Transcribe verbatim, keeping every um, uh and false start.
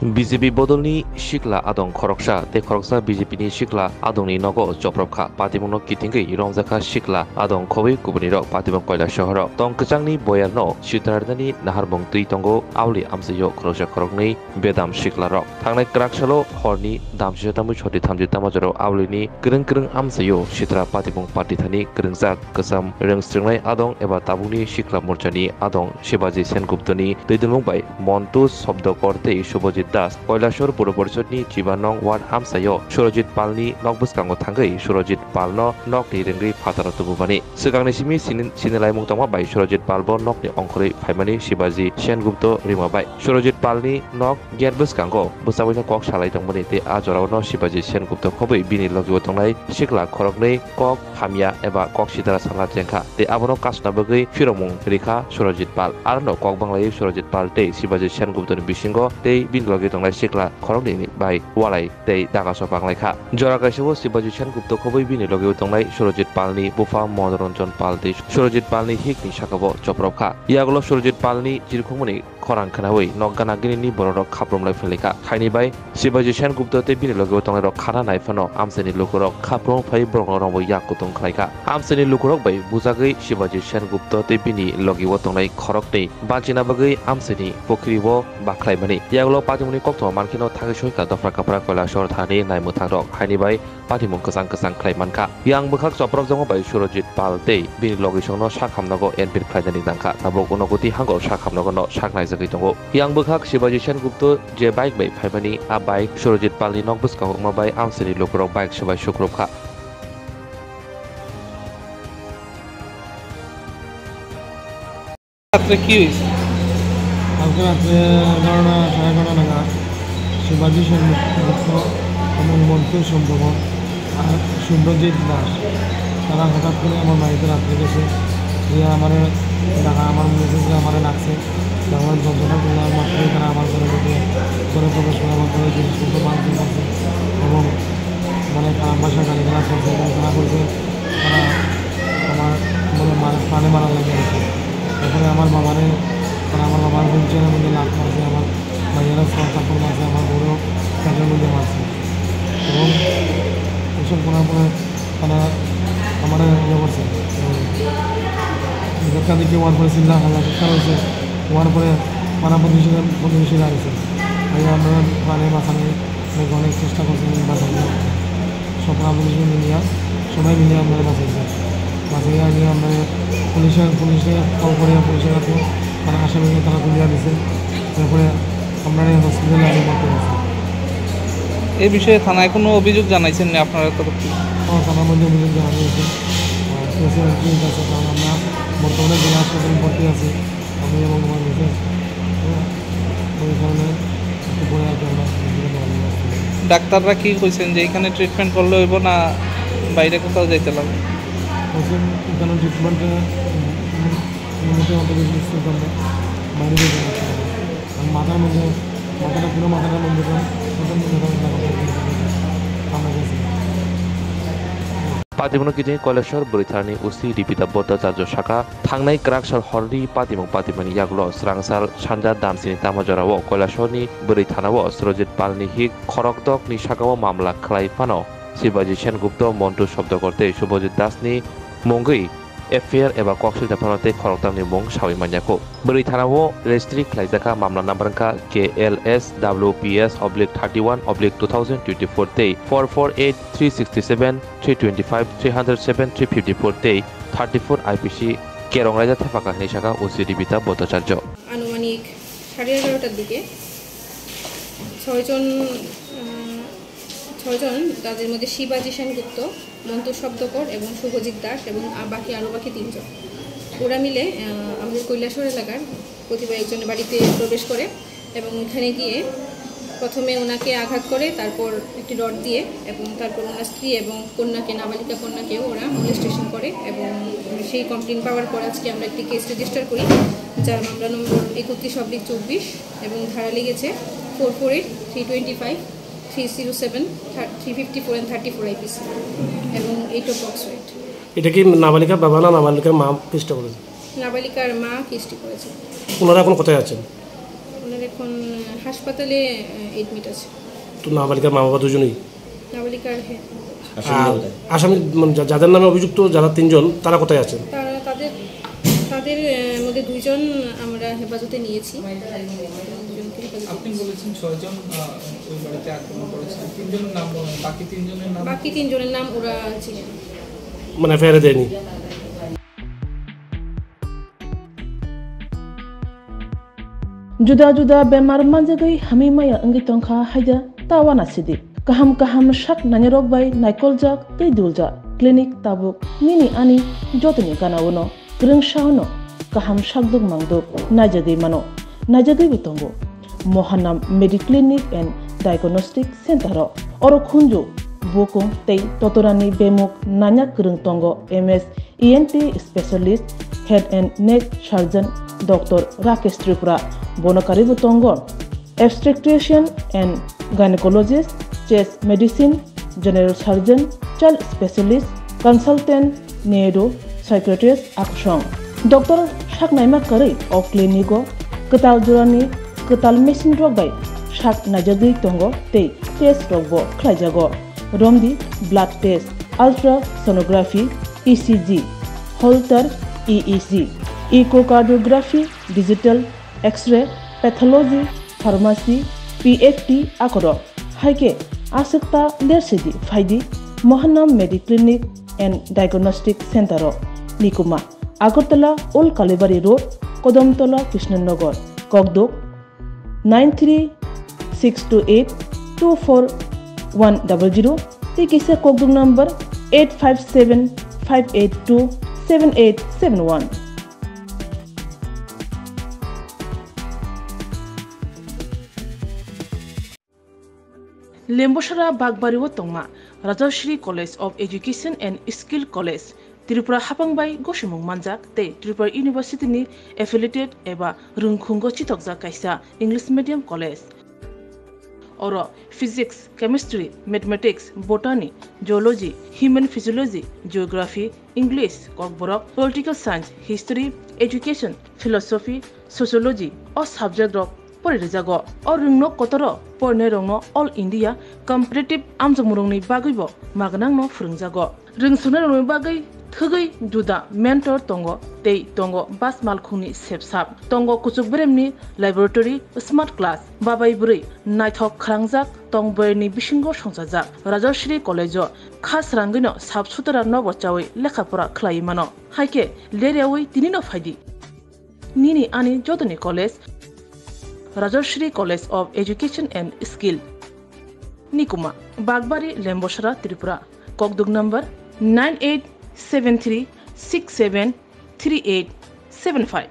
B J P bodolni sikla adong khoroksa tei khoroksa B J P ni sikla adongni nogo choprobkha. Patimungno kitingwi romjakha sikla adong khobwi kubunirok patimung Koilasohoro. Tong kwchangni boyarno sitrarnani naharmung twi tongo, aboni amchaio khoroksa khoroknwi bedam siklarok. Thangnai kwrak salo horni damsisa tamwi soti thamchi tama jorao aboni kwrwng kwrwng amchaio sitra patimung party thani kwrwngjak kwcham rwngsrwngnai adong eba tabukni sikla morchani adong Shibaji Senguptani twidulmung bai Montu Sobdokor tei Subhajit Das Koilasor Puro Porishod ni chiba nong ward amchaio Surajit Palni nok bwskango thangwi Surajit Palno nokni rwngwi phataro tubumani. Swkangni simi sini, sinilaimung tongma bai Surajit Pal bo nokni ongkhorwi phaimani Shibaji Sengupto rima bai. Surajit Palni nok gate bwskango bwchaui no kok salai tongmani tei a jorao no Shibaji Sengupto khobwi bini logi o tongnai sikla khoroknwi kok hamya eba kok sitra sana chengkha tei abono kasna bagwi phiromung rikha Surajit Pal. Arono kok banglaiwi Surajit Pal tei Shibaji Sengupto ni bisingo tei bini logi tongnai sikla khoroknwi bai walai tei daga sopa wnglaikha. Jora kaisa o Shibaji Sengupto khobwi bini logi o tongnai Surajit Palni bupha Monoranjan Pal tei Surajit Palni hikni saka o choprobkha. Yagulo Surajit Palni chirikhokmani khorang khnaui nok gana ginini bororok khaprum lai phailaikha. Khaini bai Shibaji Sengupto tei bini logi o tongnairok khana nai phano amchaini lukurok khaprum phai borokno romwi yak kutung khlaikha. Amchaini lukurok bai bujagwi Shibaji Sengupto tei bini logi o tongnai khoroknwi bachina bagwi amchaini pukhri o bakhlaimani. Yagulo patimungni koktwma mankheno thangwi soika dopha kaphra Koilasor thani naimwthangrok haini bai patimung kwchang kwchang khlai mankha. Yang bwkhak choprobjakma bai Surajit Pal tei bini logisongno sak hamnago enpir khlainani nangkha. Tabuk Unakoti hango sak hamnago no sak naijagwi tongo. Yang bwkhak Shibaji Sengupto je bike bai phaimani, a bike Surajit Palni nok bwskango wngma bai amchaini lukurok bike swbai sukrubkha. রাত্রে কি হয়েছে? কালকে রাত্রে এগারোটা, সাড়ে এগারোটা নাগাদ শিবাজি সেনগুপ্ত এবং মন্টু সবদকর আর শুভ্রজিৎ দাস, তারা হঠাৎ করে আমার বাড়িতে রাত্রে গেছে, গিয়ে আমারে ডাকা, আমার মেসেজে আমারে ডাকছে, ডাকার দরজাটা খোলার মাত্রই তারা আমার ঘরে ঢুকে ঘরে প্রবেশ করে আমার ঘরে জিনিসপত্র ভাঙচুর করছে এবং মানে খারাপ ভাষা গালিগালাজ করছে এবং তারা বলছে তারা আমার মানে মারা, প্রাণে মারা লাগে আর কি। তারপরে আমার বাবারে, মানে আমার বাবার হুইল চেয়ারের মধ্যে লাথ মারছে, আমার ভাইয়েরা ছয় থাপ্পড় মারছে, আমার বউরেও পেটের মধ্যে মারছে এবং এসব করার পরে তারা আমার ইয়ে করছে, দেখা দেখি হওয়ার পরে চিল্লা হাল্লা চিৎকার হয়েছে, হওয়ার পরে পাড়া প্রতিবেশী, প্রতিবেশীরা আইছে। আইয়া আমরা প্রাণে বাঁচানি অনেক চেষ্টা করছি বাঁচানি। সব পাড়া প্রতিবেশী মিলিয়া, সবাই মিলিয়া আমরা বাঁচাইছি। বাঁচাইয়া আনিয়া আমরা পুলিশে, পুলিশে কল করিয়া পুলিশের হাতে মানে আসামিকে তারা তুলিয়া দিছে। তারপরে আমরা এই হসপিটালে আমি ভর্তি হয়েছি। এই বিষয়ে থানায় কোনো অভিযোগ জানাইছেন না আপনারা তরফ থেকে? হ্যাঁ, থানার মধ্যে অভিযোগ জানানো হয়েছে। আর কেসে এন্ট্রি হয়ে গেছে, কারণ আমরা বর্তমানে জেলা হাসপাতালে ভর্তি আছি, আমি এবং আমার মিসেস। হ্যাঁ, ওই কারণে একটু পরে আর কি আমরা হসপিটালে যাওয়া নিয়ে আসতে হবে। ডাক্তাররা কি কইছেন যে এখানে ট্রিটমেন্ট করলে হইব না বাইরে কোথাও যাইতে লাগবে? বলছেন এখানে ট্রিটমেন্টে, উম, উম, মোটামুটি বেশি সুস্থ আমরা বাইরে যেতে পারছি না। মাথার মধ্যে, মাথাটা পুরো মাথাটা মধ্যে প্রথম দিন ধরে আমরা করতে আমরা গেছি। Patimungno kiting Koilashor bwrwi thanani O C Ripita Bhattacharya sakha, thangnai kwrak sal horni patimung patimani yagulo swrang sal sanja damsini tama jorao Koilashorni bwrwi thanao Surajit Palni hik khorokdokni sakao mamla khlai phano Shibaji Sengupto, Montu Sobdokor tei Subhajit Dasni mungwi F I R eba kok sui tongphano tei khoroktamni mung saui manya kho. Bwrwi thanao registry khlaijakha mamla number wngkha K L S W P S oblique thirty one oblique two thousand twenty four tei four four eight three sixty seven three twenty five three hundred seven three fifty four tei thirty four I P C kerong raida thepaka hinwi sakha O C Ripita Bhattacharya. আনুমানিক সাড়ে এগারোটার দিকে ছয়জন, আহ, ছয়জন, তাদের মধ্যে শিবাজি সেনগুপ্ত, মন্টু শব্দকর এবং শুভজিৎ দাস এবং আ-, বাকি, আরও বাকি তিনজন। ওরা মিলে, আহ, আমাদের কৈলাসহর এলাকার কতিপয় একজনের বাড়িতে প্রবেশ করে এবং ওখানে গিয়ে প্রথমে ওনাকে আঘাত করে, তারপর একটি রড দিয়ে এবং তারপর ওনার স্ত্রী এবং কন্যাকে, নাবালিকা কন্যাকেও ওরা মোলেস্টেশন করে এবং সেই কমপ্লেন পাওয়ার পর আজকে আমরা একটি কেস রেজিস্টার করি, যার মামলা নম্বর একত্রিশ অব্লিক চব্বিশ এবং ধারা লেগেছে four four eight three twenty five three zero seven three fifty four and thirty four IPC এবং এইট অফ পক্সো অ্যাক্ট। এটা কি নাবালিকার বাবা না নাবালিকার মা কেসটা করেছে? নাবালিকার মা কেসটি করেছে। ওনারা এখন কোথায় আছেন? ওনারা এখন হাসপাতালে এডমিট আছে। তো নাবালিকার মা বাবা দুজনেই? নাবালিকার, হ্যাঁ। আসামি আর কোথায়? আসামি, মানে, যা-, যাদের নামে অভিযুক্ত, যারা তিনজন, তারা কোথায় আছেন? তারা তাদের, তাদের, আহ, মধ্যে দুইজন আমরা হেফাজতে নিয়েছি। দুইজনকে হেফাজতে আপনি নিয়েছি। বলেছেন ছয়জন, আহ, ওই বাড়িতে আক্রমণ করেছেন, তিনজনের নাম বলেন, বাকি তিনজনের নাম? বাকি তিনজনের নাম ওরা চিনে না। মানে, এফআইআর দেয়নি? Juda juda bemar manjagwi hamwi maya wngwi tongkha haida ta uanasidi. Kaham kaham sak nainarok bai naikoljak tei duljak clinic tabuk nini ani jotoni gana-o no kwrwngsa-o no kaham sakduk mangduk naijagwi mano, naijagwibo tongo. Mohanam Mediclinic and Diagnostic Center-o oro khunju bukung tei totorani bemuk naina kwrwng tongo M S E N T specialist, head and neck surgeon, Doctor Rakesh Tripura. Bono karwibo tongo obstetrician and gynecologist, chest medicine, general surgeon, child specialist, consultant, neuro psychiatrist akusong. Doctor sak naima karwi o clinic-o kwtal jorani kwtal machine rok bai sak naijagwi tongo tei test rokbo khlaijago. Romdi blood test, ultrasonography, E C G, Holter E E G, echocardiography, digital X-ray, pathology, pharmacy, P F T akorok. Hai khe aswk ta lersidi phaidi Mohanam Mediclinic and Diagnostic Center-o, Nikuma, Agartala Old Kalibari Road, Kodamtola, Krishnanagar, Kokduk, nine three six two eight two four one double zero, tei kisa kokduk number eight five seven five eight two seven eight seven one. Lembosara Bagbari o tongma Rajashri College of Education and Skill College, Tripura haphang bai gosimung manjak tei Tripura University ni affiliated eba rwngkhungo chitokjak kaisa English medium college. Oro Physics, Chemistry, Mathematics, Botany, Zoology, Human Physiology, Geography, English, Kokborok, Political Science, History, Education, Philosophy, Sociology o subject rok pori rijago. O rwngno kotoro porinai rokno All India Competitive amjokmung rokni bagwi bo magnang no phwrwngjago. Rwngsuknai rokni bagwi thwgwi juda mentor tongo tei tongo bas malkhungni sepsap, tongo kuchuk beremni laboratory, smart class, babai bwrwi naithok khwrangjak tong boyarni bisingo songchajak Rajashri College o kha srangwino sap sutra nobo chawi lekha pora khlaiwi mano. Hai khe leryawi tinino phaidi. Nini ani jotoni college, Rajashri College of Education and Skill, Nikuma, Bagbari, Lembosara, Tripura. Kokduk number nine eight seven three six seven three eight seven five.